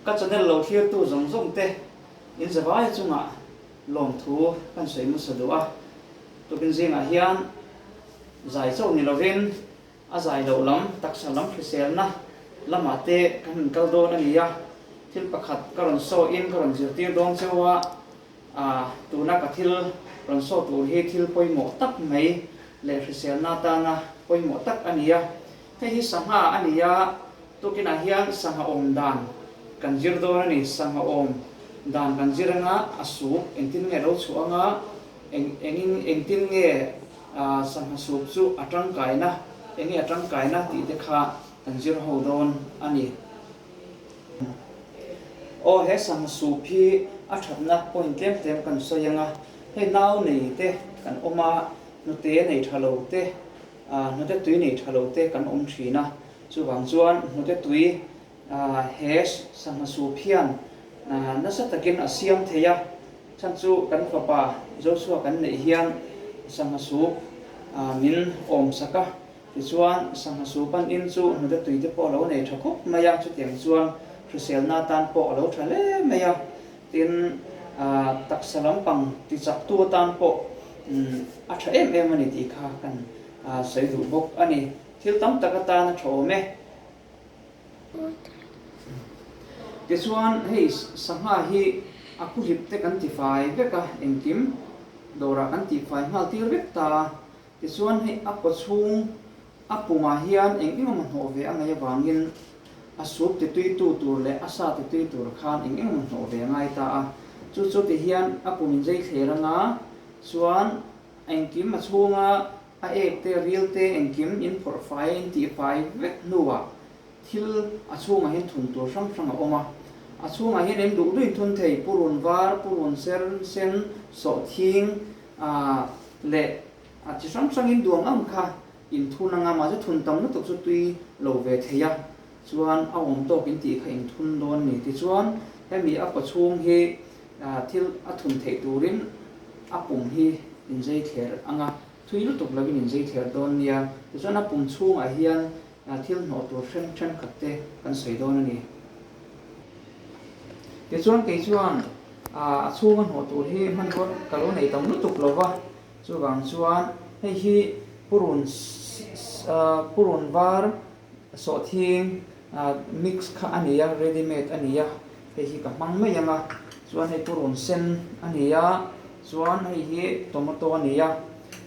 Ka channel lo thlirtu zawng zawng te in zavaia chungah lawmthu kan sawi hmasa duh a. Tukin zingah hian zai chauh ni lovin a zai loh lam, taksa lam hriselna lamah te kan rawn kal dawn a ni a. Thil pakhat ka rawn sawiin ka rawn zirtir dawn cheu a, tuna ka thil rawn sawi tur hi thil pawimawh tak mai leh hriselna atana pawimawh tak a ni a. Hei hi sangha a ni a, tukinah hian sangha awm dan kan zir dawn a ni. Sangha awm dan kan zir anga a sup engtin nge lo chhuah anga, eng engin engtin nge sangha sup chu a tangkaina, enge a tangkaina tih te kha kan zir ho dawn a ni. Aw he sangha sup hi a thatna point tlem tlem kan sawi anga, hei nau nei te kan awm a, hnute nei tha lo te, Hnute tui nei tha lo te kan awm thin a, chuvang chuan hnute tui he sangha sup hian nasa takin a siam thei a, chhan chu kan fapa Joshua kan neih hian sangha sup min awm sak a, tichuan sangha sup an in chu hnute tui te pawh a lo nei tha khawp mai a, chutiang chuan hriselna atan pawh a lo tha hle mai a. Tin, taksa lampang tichaktu atan pawh a tha em em a ni tih kha kan sawi duh bawk a ni. Thil tam tak atan a tha awm e. Tichuan, hei sangha hi a khuhlip te kan tifai vek a, engkim dawrah kan tihfai nghal tir vek ta a. Tichuan, hei a kawchhung A pumah hian eng eng emaw hnawh ve a ngaih avangin a sup tituitu tur leh a sa titui tur khan eng eng emaw hnawh ve a ngai ta a. Chu chu ti hian a pum in zei thler anga chuan engkim a chhunga a ek te, ril te engkim in phawrh fai a in tih fai vek hnuah thil a chhungah hian thun tur hrang hrang a awm a. A chhungah hian eng duh duhin thun thei, purun var, purun ser, sen, sawhthing leh a chi hrang hrangin duang ang kha Inthun anga mahse thun tam lutuk chu tui lo ve thei a, chuan a awm tawk in tih kha inthun dawn ni. Tichuan hemi a kawchhung hi thil a thun theih turin a pum hi inzei thler anga thui lutuk lovin inzei thler dawn nia. Tichuan a pum chhungah hian thil hnawh tur hrem thenkhat te kan sawi dawn a ni. Tichuan kei chuan a chhunga hnawh tur hi hmanrua ka lo nei tam lutuk lova. Chuvang chuan hei hi purun purun var sawhthing mix kha a ni a, ready made a ni a, hei hi ka hmang mai ang a, chuan hei purun sen a ni a, chuan hei hi tomato a ni a,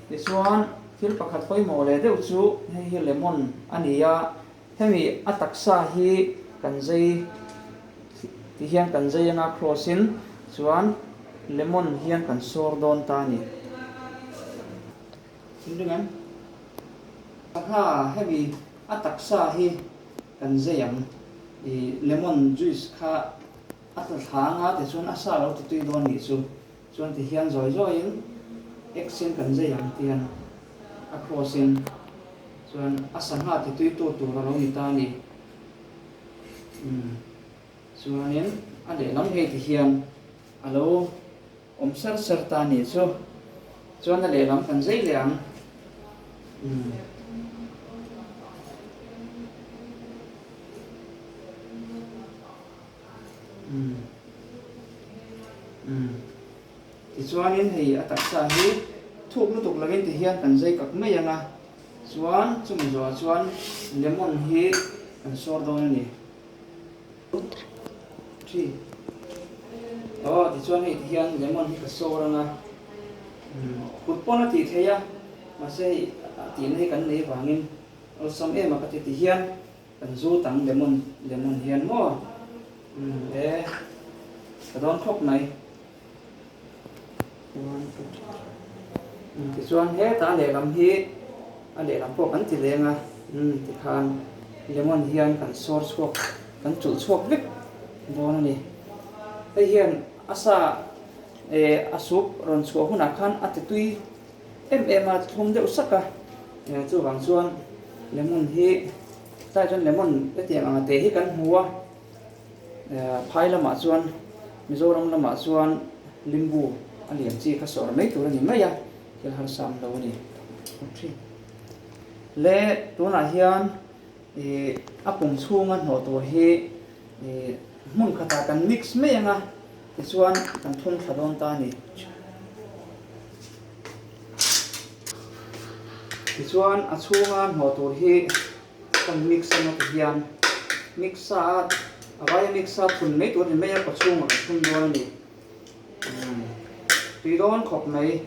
tichuan thil pakhat pawimawh leh deuh chu hei hi lemon a ni a, hemi a taksa hi kan zei ti hian kan zei anga cross in chuan lemon hian kan sawr dawn ta a ni. Thil ring em? Sangha hemi a taksa hi kan zei ang i lemon juice kha a tla thla anga tichuan a sa lo ti tui dawn nih chu. Chuan ti hian zawi zawiin X in kan zei ang tian a cross in chuan a sangha ti tui tu tur a lo ni ta a ni. Umm chuanin a lehlam hei ti hian a lo awm ser ser ta a nih chu. Chuan a lehlam kan zei leh ang. Umm. Umm. Umm. Tichuanin hei a taksa hi thuk lutuk lovin ti hian kan zai kak mai ang a, chuan chumi zawhah chuan lemon hi kan sawr dawn a ni. Thi. Aw tichuan hei ti hian lemon hi ka sawr ang a, umm kut pawn a tih theih a, mahse hei a tihna hi kan nei vangin awlsam em a ka ti ti hian. Kan zu tam lemon lemon hian maw umm e ka dawn khawp mai. Tichuan hetah a lehlam hi a lehlam pawh kan ti leng a umm tikhan lemon hian kan sawr chhuak kan chulh chhuak vek dawn a ni. Hei hian a sa eh a soup rawn chhuah hunah khan a ti tui em em a thlum deuh sak a chuvang chuan lemon hi tlai chuan lemon hetiang ang te hi kan hmu a phai lamah chuan Mizoram lamah chuan limbu a lian chi kha sawr mai tur a ni mai a thil harsa awm lo a ni le tunah hian ih a pum chhunga hnawh tur hi ih. hmun khatah kan mix mai ang a, tichuan kan thun thla dawn ta a ni. Tichuan a chhunga hnawh tur hi kan mix ang a ti hian mix sa a, a vaia mix a thun mai tur a ni mai a, kawchhungah kan thun dawn a ni. Tui dawn khawp mai.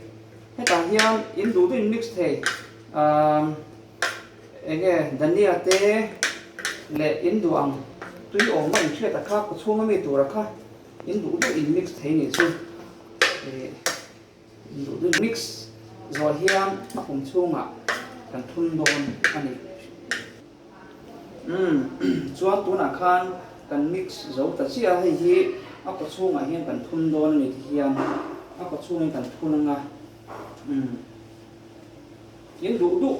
Hetah hian in duh duh in mix thei umm eng nge dhania te leh in duh ang tui awm a inhriat a kha kawchhunga mi tura kha in duh duh in mix thei nih chu ih in duh duh mix zawh hian a pum chhungah kan thun dawn a ni. Umm chuan tunah khan kan mix zo ta chiah a, hei hi a kaw chhungah hian kan thun dawn a ni ti hian a kaw chhungin kan thun ang a, umm in duh duh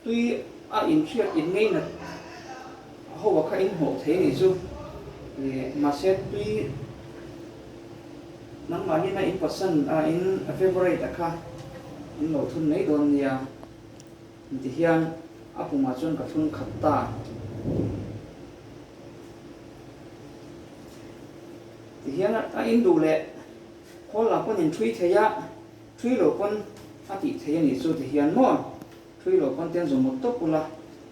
tui a inhriat in ngei nat ho a kha in hmuh thei ni chu ih mahse tui nangmahni na in pasal a in favourite a kha in lo thun mai dawn nia. Ti hian a pumah chuan ka thlung khat ta. Ti hian a in duh leh khawl lah pawn in thui thei a, thui lo pawn a tih thei a nih chu ti hian maw thui lo pawn ten zawmut tawp ula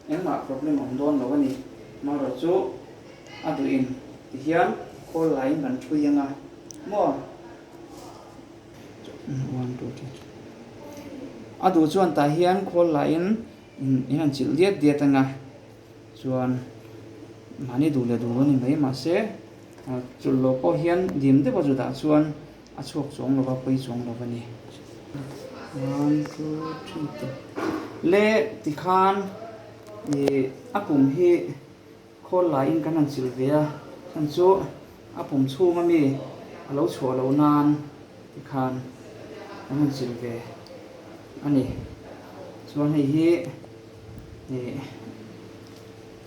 engmah problem awm dawn lo a ni. Marawh chu a duh in ti hian khawl laiin kan thui anga maw. A duh chuan tah hian khawl lahin in han chilh diat diat ang a, chuan mahni duh leh duh lo a ni mai mahse chulh loh pawh hian dim deuh a zu dah chuan a chhuak chuang lo va pawi chuang lo a ni. One two three te le tikhan ih a pum hi. Khawl laiin kan han chilh ve a, chhan chu a pum chhung ami a lo chhuah loh nan tikhan kan han chilh ve a ni. Chuan hei hi ih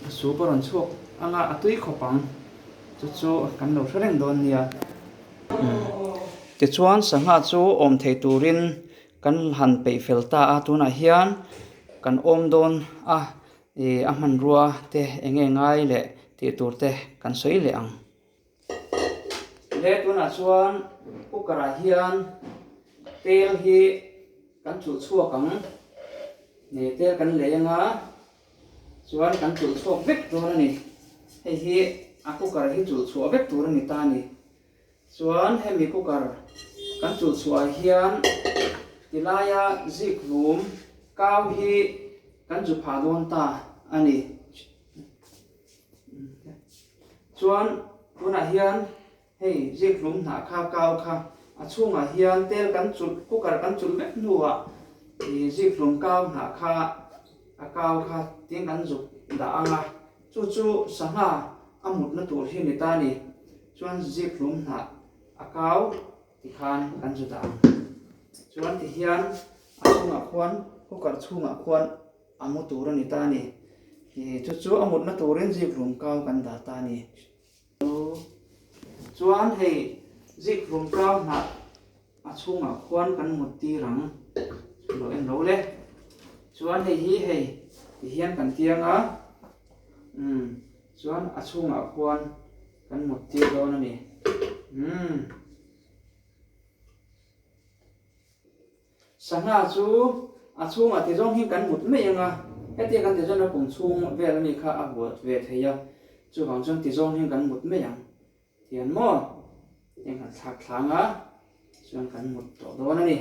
a soup a rawn chhuak ang a, a tui khawp ang chu chu kan lo hre reng dawn nia. Tichuan sangha chu awm thei turin kan han peih fel ta a, tunah hian kan awm dawn a. Ih a hmanrua te eng nge ngai leh tih tur te kan sawi leh ang. Le tunah chuan cooker ah hian tel hi kan chulh chhuak ang. Ih tel kan lei anga chuan kan chulh chhuak vek dawn a ni. Hei hi a cooker hi chulh chhuah vek tur a ni ta a ni. Chuan hemi cooker kan chulh chhuah ah hian tilaia zik hlum kau hi kan zu phah dawn ta a ni. Chuan tunah hian hei zik hlum hnah kha kau kha a chhungah hian tel kan chulh cooker kan chulh vek hnuah ih zik hlum kau hnah kha a kau kha tin kan zuk dah ang a. Chu chu sangha a mutna tur hi a ni ta a ni. Chuan zip hlum hnah a kau ti khan kan zu dah ang. Chuan ti hian a chhungah khuan cooker chhungah khuan a mu tur a ni ta a ni. Chu chu a mutna turin zip hlum kau kan dah ta a ni. Chuan hei zip hlum kau hnah A chhungah khuan kan mut tir ang lo en lo le. Chuan hei hi hei ti hian kan tiang a, umm chuan a chhungah khuan kan mut tir dawn a ni. Umm sangha chu a chhungah ti zawng hi kan mut mai ang a, hetiang kan ti chuan a pum chhung vel ami kha a buat ve thei a, chuvang chuan ti zawng hian kan mut mai ang. Tian maw? Eng han thlak thlang a, chuan kan mut tawh dawn a ni.